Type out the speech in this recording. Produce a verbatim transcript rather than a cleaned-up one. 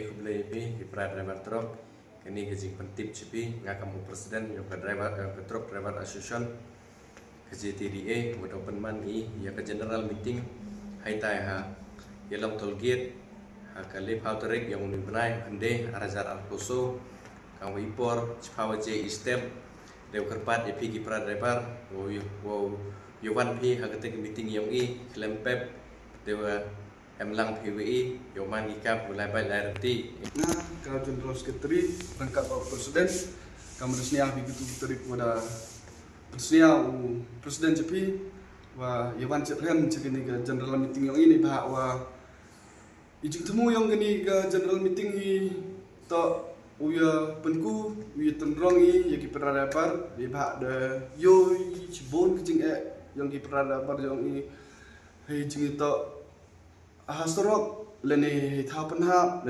Khublei phi ki para driver truck. Kane ka jingpyntip jong phi, nga kam u president yong ka driver, yong ka Truck Driver Association ka J T D A, wat u pynman i ya ka general meeting haitai ha Ialong Toll Gate ha ka laiphew tarik yong uni u bnai Hyndai arhajar arphew saw. Ka wa i por chiphew baje i step. Dei wa kyrpad ya phi ki para driver, wa u wan phi ha kata ka meeting yong i khlem pep. Dei wa em lang phi wa i yow man ki kap u lai bait lai reti. Nga ka general secretary, rangkat u president, ka mada snia phi kitu tarik wa da snia u president jong phi wa ya wan chet rem chet kani ka general meeting yong i ni ba wa i jingthmu yong kani ka general meeting i to u ya pynku u ya tynrong i ya ki para driver i ba da yo i chibun ki jing e yong ki para driver yong i hei jing i to ha surok lane hei thaw pynhap